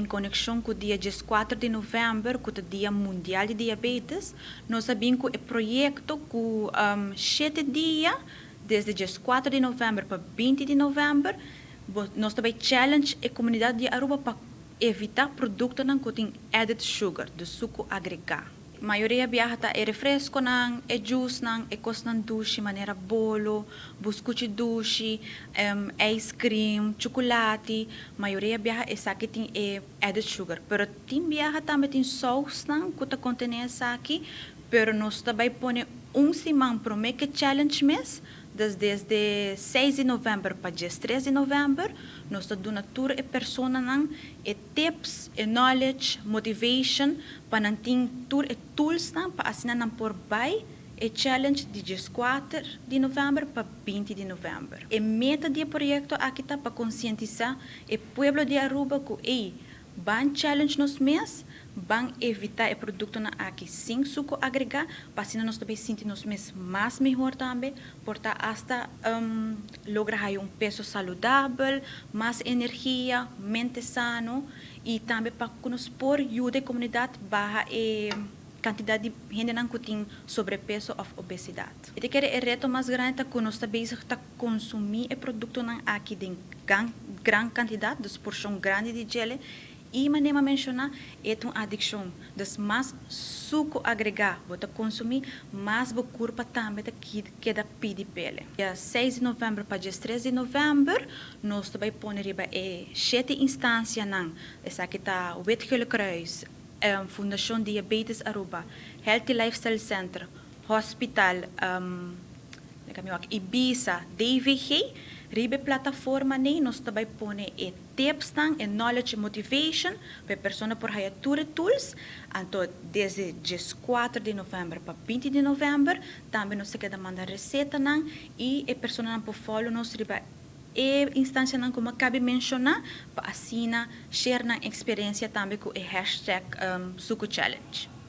En konekshon ku dia 14 di novèmber, ku ta Dia Mundial di Diabetes, nos a bin ku e proyekto ku 7 dia, desde 4 di novèmber pa 20 di novèmber, nos ta bai challenge e komunidat di Aruba pa evitá produktonan ku tin added sugar, di suku agregá. Mayoria biaha ta e refreskonan, e juicenan, e kosnan dushi manera bolo, buskuchi dushi, ice cream, chocolate. Mayoria biaha esaki tin e added sugar. Pero tin biaha tambe tin sausnan ku ta kontené esaki, pero nos ta bai pone un siman promé ku challenge mes, desde 6 di novèmber pa 3 di novèmber, nos ta duna tur e personanan e tips, e knowledge, motivation, pa nan tin tur e tools nan, pa asina nan por bai e challenge di 4 di novèmber pa 20 di novèmber. E meta di e proyekto aki ta pa konsientisá e pueblo di Aruba ku e ban challenge nos mes, ban evitá e produktonan aki sin suku agregá, pa asina nos tambe sinti nos mes mas mihó tambe, por ta hasta logra un peso saludabel, mas energia, mente sano i tambe pa nos por yuda e komunidat baha e kantidat di hende ku tin sobrepeso òf obesidat. I ku e reto mas grandi ta ku nos ta bezig ta konsumí e produktonan aki den gran, gran kantidat, dus porshon grandi di dje, i manera m'a menshoná, e un adikshon. Dus mas suku agregá bo ta konsumí, mas bo kurpa tambe ta keda pidi p'e. Dia 6 di novèmber pa 3 di novèmber, nos ta bai pone riba e shete instansianan, esaki ta Wit Gele Kruis, Fundashon Diabetes Aruba, Healthy Lifestyle Center, Hospital, Ibisa, DVG, riba plataforma nei nos ta bai pone e tips nan, e knowledge motivation, pa persona por haya tur tools. Anto, desde 4 di novèmber pa 20 di novèmber, tambe nos ta keda manda resetanan i e personanan por follow nos riba e instansianan ku m'a kaba di menshoná, pa asina share nan eksperensia tambe ku e #SukuChallenge.